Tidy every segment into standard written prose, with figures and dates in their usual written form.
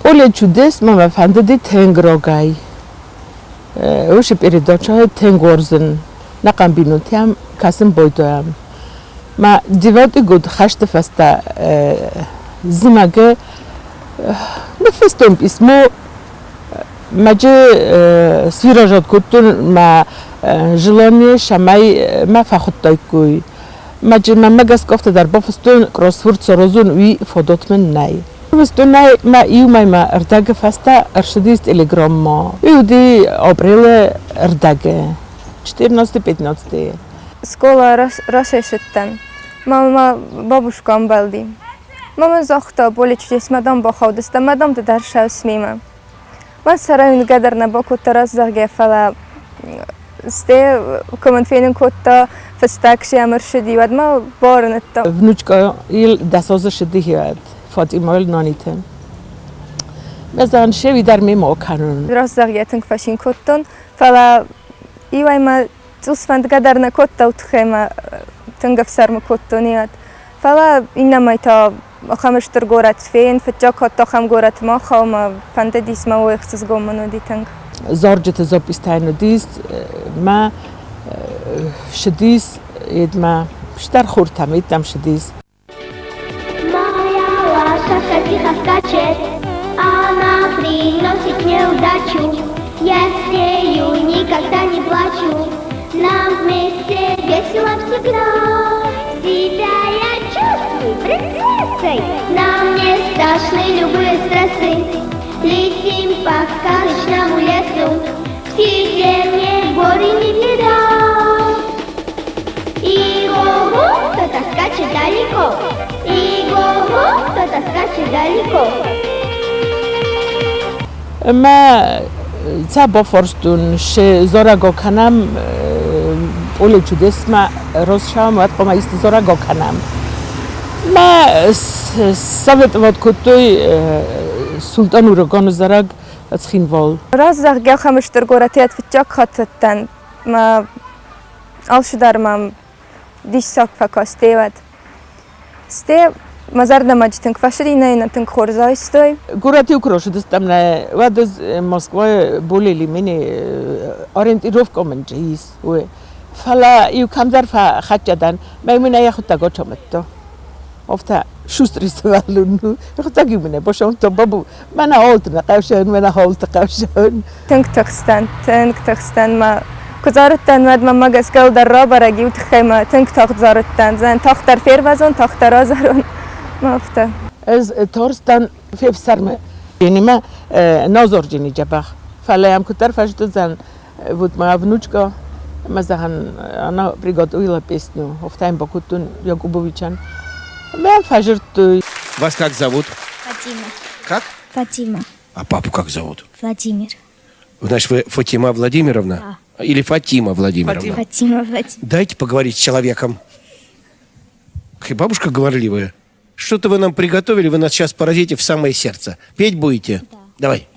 Поле чудес ма мӕ фӕндыди тынг рогӕй. Уыцы передачӕйы тынг уарзын. Нӕхъӕн бинонтӕм кӕсын байдайӕм. Мӕ девятый год хӕсты фӕстӕ зымӕгы ныффыстон письмо. Мӕджы свиражат кодтон мӕ желание, цӕмӕй мӕ фӕхуыдтаиккой. Мӕджы мӕнмӕ гӕсгӕ афтӕ дӕр бафыстон, кроссворд саразон, уый фадат мын нӕй. Фыстонӕй мӕ иу мӕймӕ ӕрдӕгы фӕстӕ ӕрцыдис телеграммӕ. Уый уыди апрелы ӕрдӕгы, 14-15. Скъола расайсыдтӕн. Мамӕ бабушка амбӕлди. Мамӕ загъта, поле чудес-мӕ дам бахаудыстӕм, мӕ дам ды дӕр сӕус мемӕ. Мӕ сӕрӕй уынгӕ дӕр нӕ бакодта раст зӕгъгӕ, фӕлӕ сте куы мын фенын кодта фыстӕг сӕм ӕрцыди, уӕд мӕ бауырныдта. Внучка ил 10 азы сыдыхиуӕд Фатимайыл наниты. Мӕ шеви дӕр мемӕ акӕнын. Раст зӕгъгӕ, тынг фӕцин кодтон, фӕлӕ иуӕй мӕ цъус фӕндгӕ дӕр нӕ кодта, тыххӕй мӕ тынг ӕфсӕрмы кодтон иуӕд. Фӕлӕ иннӕмӕй та ахӕм стыр горӕт фен, фыццаг хатт ахӕм горӕт махау мӕ фӕндыдис мӕ уый ӕхсызгон мын уыди тынг. Зарджыты записьтӕ уыдис, мӕ шыдис, едмӕ стӕр хуртӕм едтӕм шыдис. Моя лошадка тихо скачет, она приносит мне удачу. Я с нею никогда не плачу, нам вместе весело всегда. Себя я чувствую принцессой, нам не страшны любые стрессы. Летим по сказочному лесу, в тебе мне горе не беда. И-го-го, кто-то скачет далеко. И-го-го, кто-то скачет далеко. Мӕ цӕ бафарстон, ше зарӕг акӕнӕм, Поле чудес-мӕ росшӕм, уӕд хъуамӕ исты зарӕг акӕнӕм. Мӕ советовать кодтой Султан Ураганы зарӕг Цхинвал. Раст зӕгъгӕ, ахӕм стыр горӕты фыццаг хатт уыдтӕн. Мӕ алцыдӕр мӕм диссаг фӕкасти уӕд. Стӕй мӕ зӕрдӕмӕ тынг фӕцыди, нӕ тынг хорз айстой. Горӕты куы рацыдыстӕм, нӕ уӕд ӕз Москвайы более или менее ориентировка мын ис, уый. Фӕлӕ иу кӕмдӕр фӕхӕццӕ дӕн, мӕ мын ӕй йӕхуыдтӕг ачамыдта. Афтӕ шустрый сывӕллон у. Йӕхуыдтӕг-иу мын ӕй башамыдта, бабу, мӕнӕ ауылты нӕ хъӕвсӕн, мӕнӕ ауылты хъӕвсӕн. Тынг тыхстӕн, тынг тыхстӕн мӕ. Куы зарыдтӕн, уӕд мӕмӕ гӕсгӕ дӕр рабӕрӕг иу тыххӕй мӕ тынг тагъд зарыдтӕн. Зӕн тагъддӕр фервӕзон, тагъддӕр азарон. Мӕ афтӕ. Ӕз тарстӕн фефсӕрмы. Нимӕ назорджыни дзӕбӕх. Фӕлӕ йӕм куыддӕр фӕзындзӕн, вот моя внучка, ӕмӕ зӕгъӕн, она приготовила песню. Афтӕ йын бакодтон Якубовичӕн. Ӕмӕ йӕм фӕзырдтой. Вас как зовут? Фатима. Как? Фатима. А папу как зовут? Владимир. Значит, вы Фатима Владимировна? Да. Или Фатима Владимировна? Фатима Владимировна. Дайте поговорить с человеком. И бабушка говорливая. Что-то вы нам приготовили, вы нас сейчас поразите в самое сердце. Петь будете? Да. Давай.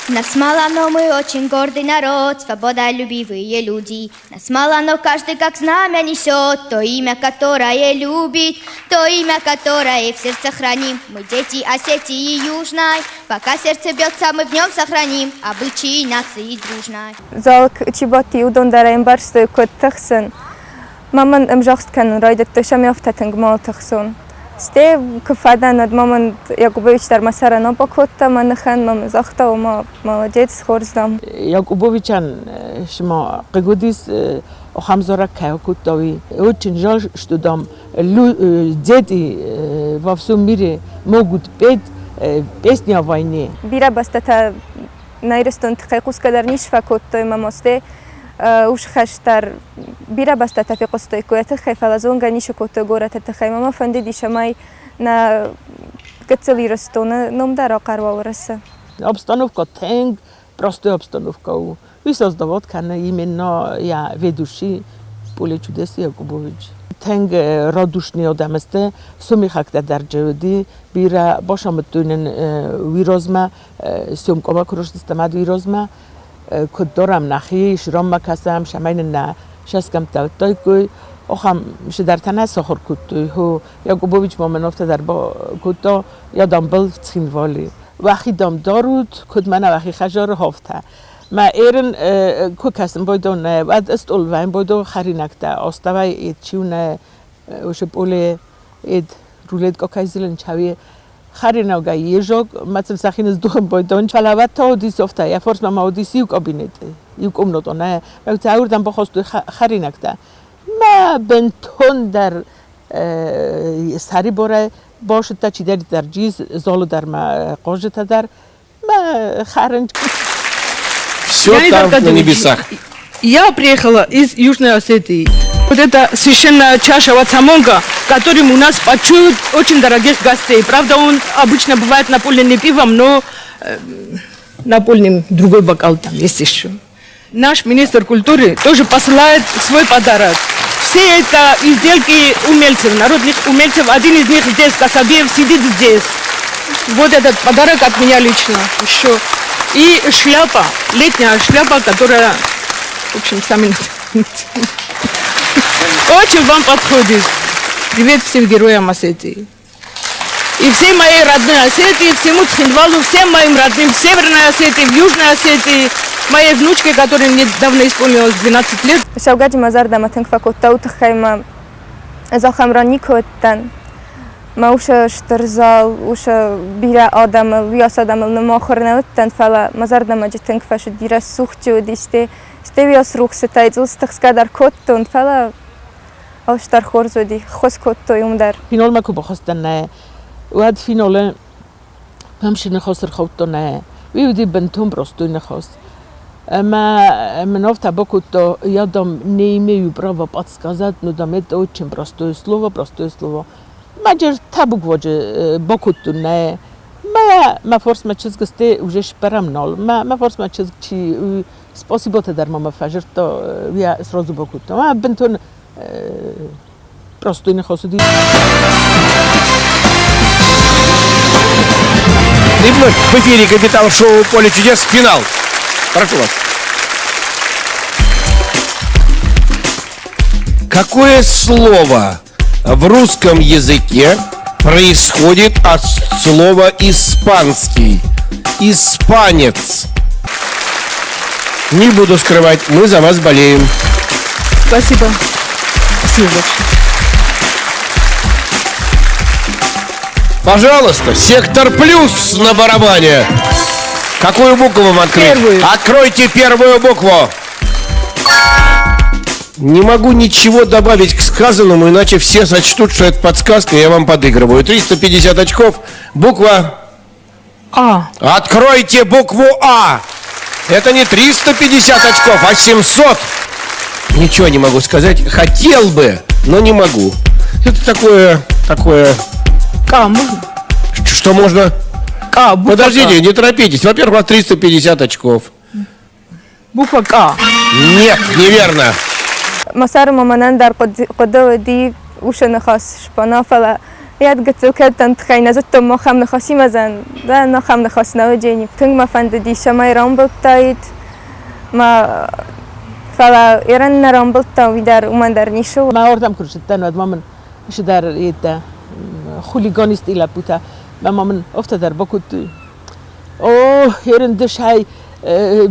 Нас мало, но мы очень гордый народ, свободолюбивые люди. Нас мало, но каждый как знамя несет то имя, которое любит, то имя, которое в сердце храним. Мы дети Осетии Южной, пока сердце бьется, мы в нем сохраним обычаи нации дружной. Залк чи бадти, уыдон дӕр ӕмбӕрстой, куыд тыхсын. Ма мын ӕмзагъд кӕнын райдыдтой, сӕм афтӕ тынг мал тыхсон. Стӕй куы фӕдӕн, уӕд ма мын Якубович дӕр мӕ сӕрӕн апа кодта мӕ ныхӕн, ма мын загъта, ома молодец, хорз дам. Якубовичӕн цыма хъыг уыдис, ахӕм зарӕг кӕй акодта, уый. Очень жаль, что там дети во всем мире могут петь песни о войне. Бирӕ бӕстӕтӕ нӕ Ирыстоны тыххӕй хъусгӕ дӕр не сфӕкодтой мӕ мосте ус хӕстӕр бирӕ бӕстӕтӕ фехъуыстой йӕ тыххӕй, фӕлӕ зонгӕ ницы кодтой горӕты тыххӕй. Мӕ фӕндыди, цӕмӕй нӕ гыццыл Ирыстоны ном дӕр ахъӕр уа Уырысы. Обстановка тынг простой обстановка у. Уый создавал кӕны именно я ведущий Поле чудес Якубович. Тынг радушный адӕм сты, сомихӕгтӕ дӕр уыди, бирӕ бацамыдтой нын уый размӕ, съемкӕмӕ куы растыстӕм уый размӕ, куыд дарӕм нӕхи, срӕммӕ кӕсӕм, цӕмӕй нын нӕ сӕсгӕмттӕ уыдтаиккой. Охам чидӕртӕ нӕ сахуыр кодтой. Хо Якубович ма мын афтӕ дӕр бакодта, йӕ дамбыл Цхинвали. Уӕхи дам дарут, куыд мӕнӕ уӕхи хӕдзары афтӕ. Мӕ ерын куы кӕсын байдон нӕ, уӕд стъолвӕн байдон хӕринӕгтӕ, астӕуӕй ед чиу нӕ, уышы пъоле ед рулетка кӕй зылын чауе хӕринагӕй езог, мӕ цыл сӕхи ныздухын байдон. Фӕлӕ уӕд та уыдис афтӕ, йӕ фарсмӕ ма уыдис иу кабинет, иу комнатон, нӕ, ӕрдӕм бахастой хӕринӕгтӕ. Мӕ бынтондӕр сӕрибарӕй башыдта чидӕриддӕр джиз, залы дӕр ма хъазджытӕ дӕр. Мӕ хӕрын. Все там на небесах. Я приехала из Южной Осетии. Вот это священная чаша Вацамонга, которым у нас почуют очень дорогих гостей. Правда, он обычно бывает наполнен не пивом, но наполнен другой бокал там есть еще. Наш министр культуры тоже посылает свой подарок. Все это изделки умельцев, народных умельцев. Один из них здесь, Касабиев, сидит здесь. Вот этот подарок от меня лично еще. И шляпа, летняя шляпа, которая, в общем, сами очень вам подходит. Привет всем героям Осетии. И всей моей родной Осетии, всему Цхинвалу, всем моим родным в Северной Осетии, в Южной Осетии, моей внучке, которой недавно исполнилось 12 лет. Саугаджы мӕ зӕрдӕмӕ тынг фӕкодта, уый тыххӕй мӕ ӕз ахӕм ран никуы уыдтӕн. Мӕ уыцы стыр зал, уыцы бирӕ адӕмыл, уыйас адӕмыл нымахуыр нӕ уыдтӕн, фӕлӕ мӕ зӕрдӕмӕ тынг фӕцыди, рӕсугъд уыди, стӕй уыйас рухсытӕй цъус тыхсгӕ дӕр кодтон, фӕлӕ алцыдӕр хорз уыди, ххуыс кодтой уым дӕр. Финалмӕ куы бахызтӕн нӕ, уӕд финалы пӕмшы ныхас ӕрхаудта нӕ. Уый уыди бынтон простой ныхас. Ӕмӕ мын афтӕ бакодта, я дам не имею права подсказать, но дам это очень простое слово, простое слово. Мӕ та букваджы бакодтон нӕ. Мӕ мӕ фарсмӕ чызг сты уже сбӕрӕм нал. Мӕ мӕ фарсмӕ чызг чи спасиботӕ дӕр ма мӕ фӕзырдта, уый сразу бакодта. Мӕ бынтон простой ныхас уыди. И вновь в эфире Капитал-шоу «Поле чудес» финал. Прошу вас. Какое слово в русском языке происходит от слова «испанский»? Испанец. Не буду скрывать, мы за вас болеем. Спасибо. Спасибо большое. Пожалуйста, сектор плюс на барабане. Какую букву вам открыть? Первую. Откройте первую букву. Не могу ничего добавить к сказанному, иначе все сочтут, что это подсказка, и я вам подыгрываю. 350 очков. Буква А. Откройте букву А. Это не 350 очков, а 700. Ничего не могу сказать. Хотел бы, но не могу. Это такое, такое... К можно? Что можно? К, буква Подождите, К. не торопитесь. Во-первых, у вас 350 очков. Буква К. Нет, неверно. Мӕ сӕры ма мӕнӕн дӕр хъуыды уыди уыцы ныхас сбана, фӕлӕ йӕ гыццыл кӕддӕн тыххӕй нӕ зыдтон махӕм ныхасимӕ дӕн, ахӕм ныхас нӕ уыди. Тынг мӕ фӕндыди, цӕмӕй рамбылдтаид. Мӕ фӕлӕ ерын нӕ рамбылдта, уый дӕр уымӕн дӕр ницы у. Мӕ ардӕм куы рцыдтӕн, уӕд ма мын цыдӕр йедтӕ хулиганист лӕппутӕ ӕмӕ ма мын афтӕ дӕр бакодтой. О, ерын дысӕй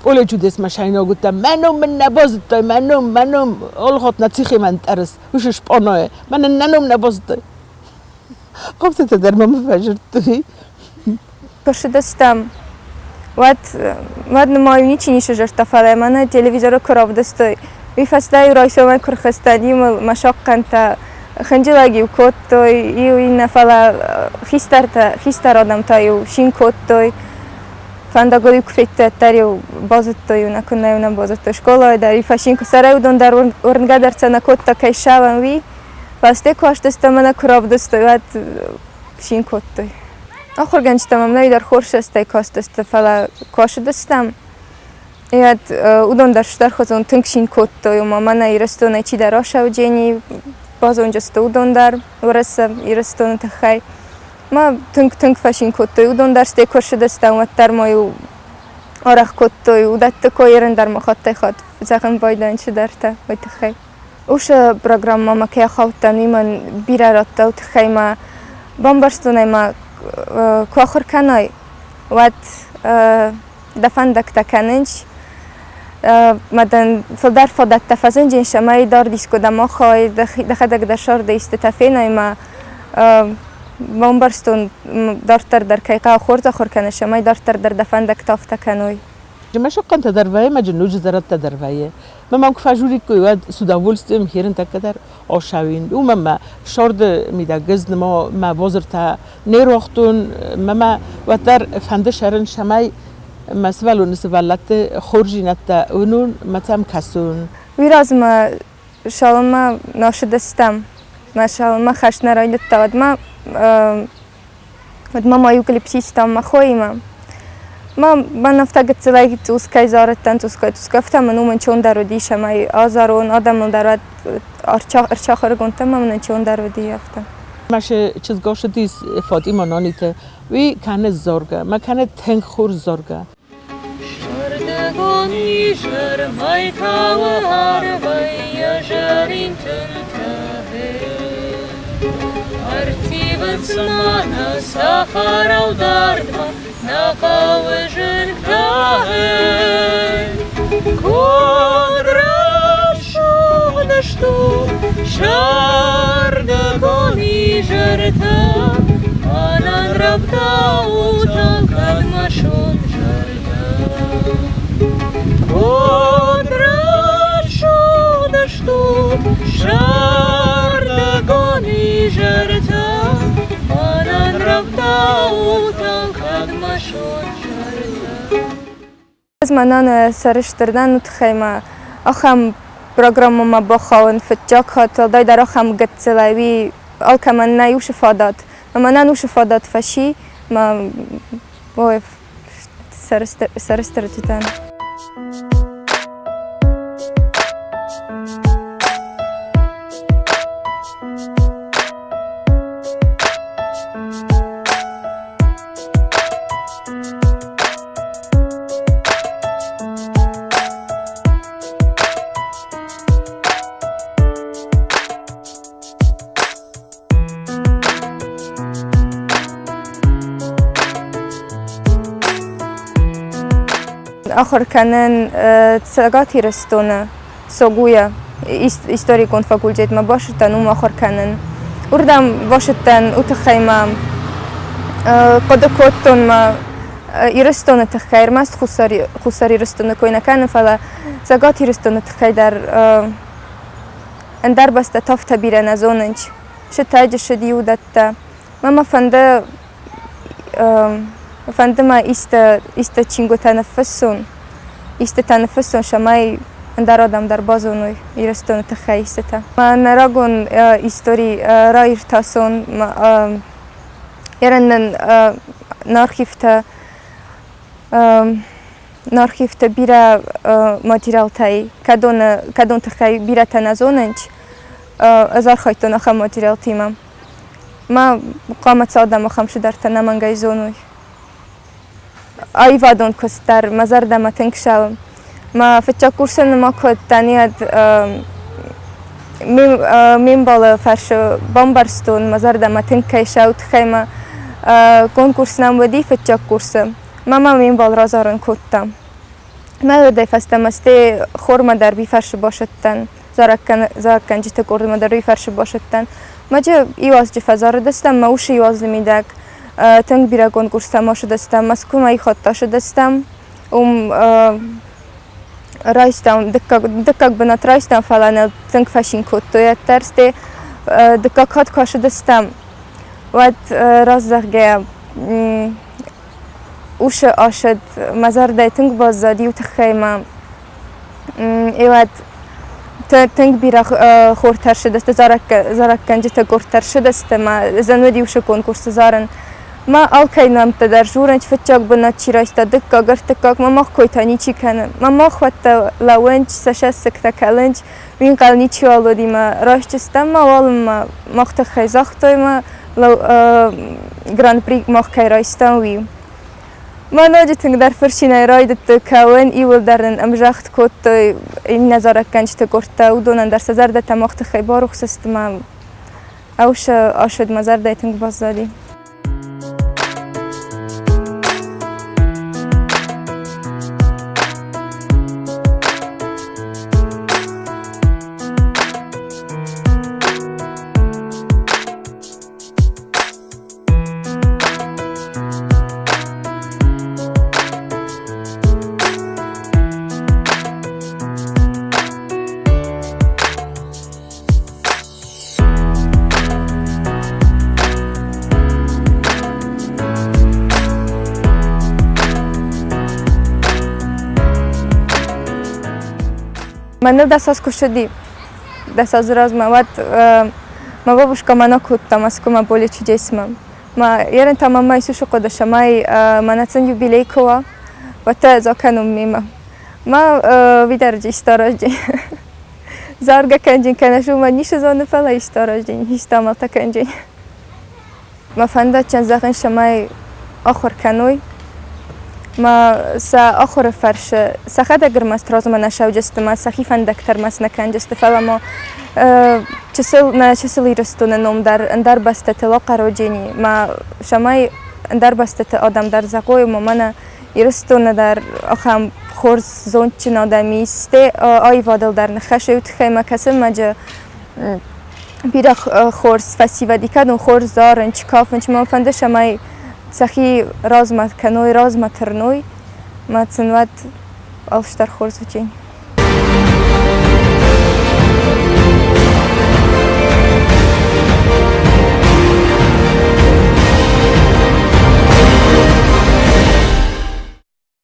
поле чудесмӕ шайнаг уыдтӕн. Мӕ ном мын нӕ базыдтай, мӕ ном, мӕ ном, алыхатт нӕ цихимӕ нтъӕрыс, уышы спъанайы. Мӕнӕн нӕ ном нӕ базыдтай. Афтӕтӕ дӕр мӕм фӕзырдтой. Куы ссыдыстӕм, уӕд, уӕд нымайу ничи ницы зыдта, фӕлӕ мӕнӕ телевизоры куы равдыстой, уый фӕстӕ-иу райсомӕй куы рхызтӕн, иу мыл мӕ сахъхъӕнтӕ хынджылӕг-иу кодтой, иу иннӕ, фӕлӕ хистӕртӕ, хистӕр адӕм та-иу цин кодтой. Фӕндагыл-иу куы федтой, уӕддӕр-иу базыдтой, нӕ куыннӕ-иу нӕ базыдтой. Скъолайы дӕр-иу фӕцин куы цӕрай, уыдон дӕр уырнгӕ дӕр сӕ нӕ кодта, кӕй ссӕуӕм, уый. Фӕсте куы астыстӕм ӕмӕ куы равдыстой, уӕд цин кодтой. Ахуыргӕнджытӕ мӕм нӕй дӕр хорз цӕстӕй кастысты, фӕлӕ куы ацыдыстӕм, уӕд уыдон дӕр стӕрхуызон тынг цин кодтой, ома мӕнӕ Ирыстонӕй чидӕр ацӕуджени, базонджы сты уыдон дӕр Уӕрӕсе Ирыстоны тыххӕй. Мӕ тынг-тынг фӕцин кодтой. Уыдон дӕр стӕй куы ссыдыстӕм, уӕддӕр ма-иу арӕх кодтой уыдӕтты кой ерын дӕр ма хаттӕй-хатт зӕгъын байдайын чидӕртӕ уый тыххӕй. Уыцы программӕмӕ кӕй ахаудтӕн, уый мӕн бирӕ радта, уый тыххӕй мӕ бамбӕрстон ӕмӕ куы ахуыр кӕнай, уӕд дӕ фӕндӕгтӕ кӕнынц. Мӕ дын фылдӕр фадӕттӕ фӕзынди, цӕмӕй дард искуыдӕм ахай, дӕхӕдӕг дӕр сӕрды истытӕ фенай ӕмӕ бамбӕрстон, дарддӕр дӕр кӕй хъӕуы хорз ахуыр кӕнын, цӕмӕй дарддӕр дӕр дӕ фӕндӕгтӕ афтӕ кӕной. Мӕсыгхъӕнтӕ дӕр вӕййы, ӕмӕ ноджы зӕрӕдтӕ дӕр вӕййы. Мӕ мӕм куы фӕжуриккой, уӕд с удовольствием херын тӕккӕ дӕр осауин. Уымӕн мӕ сорды мидӕг ӕз нымо мӕ бозыртӕ не рохтон, мӕ мӕ уӕддӕр фӕнды сӕрын, цӕмӕй мӕ сывӕллоны сывӕллӕтты хорздзинӕдтӕ уынон, мӕ сӕм кӕсон. Уый размӕ цалынмӕ нӕ мӕ цалынмӕ хӕст нӕ райдыдта, уӕдмӕ ма иу клип систам мӕ хоимӕ. Мӕ мӕн афтӕ гыццылӕй цъускӕй зарыдтӕн, цъускӕй-цъускӕй, афтӕ мын уым ӕнцондӕр уыдис ӕмӕ азарон, адӕмыл дӕр ӕрчахыргондтӕ ӕмӕ мын ӕнцондӕр уыди афтӕ. Мӕ чызг ссыдис Фатимӕ Наниты, уый кӕны заргӕ, мӕ кӕны тынг хорз заргӕ. Сӕрдыгон изӕр мӕйтауы арвӕй йӕ зӕрин тынтӕ Ӕрттивынц ма нӕ сахарау дардмӕ нӕ хъӕуы зынгтӕ. Куыд рӕсугъд стут сӕрдыгон изӕртӕ, мӕнӕн рӕвдаут алкӕд мӕ зӕрдӕ. Куыд рӕсугъд стут сӕрдыгон изӕртӕ, мӕнӕн рӕвдаут алкӕд мӕ зӕрдӕ. Ӕз мӕнӕн сӕрыстыр дӕн, уый тыххӕй мӕ ахӕм программӕмӕ бахауын фыццаг хатт, уӕлдайдӕр ахӕм гыццылӕй, уый алкӕмӕн нӕй уыцы фадат. Мӕнӕн уыцы фадат фӕци, мӕ ой, сӕрыстыр дӕн. Ахуыр кӕнын Цӕгат Ирыстоны СОГУ-йы историкон факультетмӕ бацыдтӕн, уым ахуыр кӕнын. Уырдӕм бацыдтӕн уый тыххӕй мӕ хъуыды кодтон мӕ Ирыстоны тыххӕй, ӕрмӕст Хуссар Ирыстоны кой нӕ кӕнын, фӕлӕ Цӕгат Ирыстоны тыххӕй дӕр ӕндӕр бӕстӕтӕ афтӕ бирӕ нӕ зонынц. Сытӕджы сыд иуыдӕттӕ. Мӕ мӕ фӕнды фӕнды мӕ исты, исты чингуытӕ ныффыссон, истытӕ ныффыссон, цӕмӕй ӕндӕр адӕм дӕр базоной Ирыстоны тыххӕй истытӕ. Мӕ рагон истори раиртасон, ерын нын нӕ архивтӕ нӕ архивты бирӕ материалтӕй, кӕдон тыххӕй бирӕтӕ нӕ зонынц, ӕз архайдтон ахӕм материалтимӕ. Мӕ хъуамӕ цалдӕм ахӕм цыдӕртӕ нӕмӕнгӕй зоной. Аивадон куыст дӕр мӕ зӕрдӕмӕ тынг цӕуы. Мӕ фыццаг курсы ма куы уыдтӕн, уӕд ме мбалы фӕрцы бамбӕрстон, мӕ зӕрдӕмӕ тынг кӕй цӕуы, тыххӕй мӕ конкурс нӕм уыди фыццаг курсы. Мӕ мӕ ме мбал разарын кодта. Мӕ уӕдӕй фӕстӕмӕ стӕй хормӕ дӕр уый фӕрцы басыдтӕн, зарӕггӕнджыты къордмӕ дӕр уый фӕрцы басыдтӕн. Маджы иу азджы фӕзарыдыстӕм, мӕ усы иу азы мидӕг тынг бирӕ конкурстӕм ацыдыстӕм, Мӕскуымӕ хатт ацыдыстӕм. Уым райстам дыккаг бынат райстам, фӕлӕ ныл тынг фӕцин кодтой ӕддӕр. Стӕй дыккаг хатт куы ацыдыстӕм, уӕд раст зӕгъгӕйӕ усы ацыд мӕ зӕрдӕ тынг баззад иу тыххӕй мӕ уӕд тынг бирӕ хортӕ рцыдысты, зарӕггӕнджыты къордтӕ рцыдысты мӕ зын уыд иусы конкурсы зарын. Мӕ алкӕй нӕмттӕ дӕр дзурынц, фыццаг бынат чи райста, дыккаг, ӕртыккаг, мӕ мах кой та ничи кӕны. Мӕ махуӕттӕ лӕууынц, сӕ цӕссыгтӕ кӕлынц, уый ӕнхъӕл ничиуал уыди мӕ райсджыстӕм мӕ уалынмӕ мах тыххӕй загътой мӕ гран-при мах кӕй райстам, уый. Ма ноджы тынгдӕр фырцинӕй райдыдтой кӕуын, иууылдӕр нын ӕмзагъд кодтой иннӕ зарӕггӕнджыты къордтӕ, уыдонӕн дӕр сӕ зӕрдӕтӕ мах тыххӕй барухс сты мӕ ӕвсы ашыд мӕ зӕрдӕйы тынг баззади. Мӕныл дӕс аз куы ссыди, дӕс азы размӕ, уӕд мӕ бабушка мӕн акодта Мӕскуымӕ Поле чудес-мӕ. Мӕ ерын та мӕмӕ Иисусы хъуыды, цӕмӕй мӕнӕ сын юбилей куы уа, уӕд та ӕз акӕнон мемӕ. Мӕ видӕрджи истаразджи. Заргӕ кӕнджын кӕнӕ сумӕ ницы зоны, фӕлӕ истаразджи, истамалтӕ кӕнджын. Мӕ фӕндадджын зӕгъын, цӕмӕй ахуыр кӕной. Мӕ сӕ ахуыры фӕрцы сӕхӕдӕг ӕрмӕст размӕ нӕ цӕуджысты мӕ сӕхи фӕндӕгтӕ ӕрмӕст нӕ кӕнджысты, фӕлӕ ма чысыл нӕ чысыл Ирыстоны ном дӕр ӕндӕр бӕстӕты лахъароджини мӕ цӕмӕй ӕндӕр бӕстӕты адӕм дӕр зӕгъой, ма мӕнӕ Ирыстоны дӕр ахӕм хорз зондджын адӕм ис, стӕй аивадыл дӕр ныххӕссы уый тыххӕй мӕ кӕсын мӕджы бирӕ хорз фӕсивӕд и кӕд хорз зарын, чи кафын, чи мӕм фӕнды, цӕмӕй сӕхи размӕ кӕной, размӕ тырной, мӕ сын уӕд алцыдӕр хорз уыди.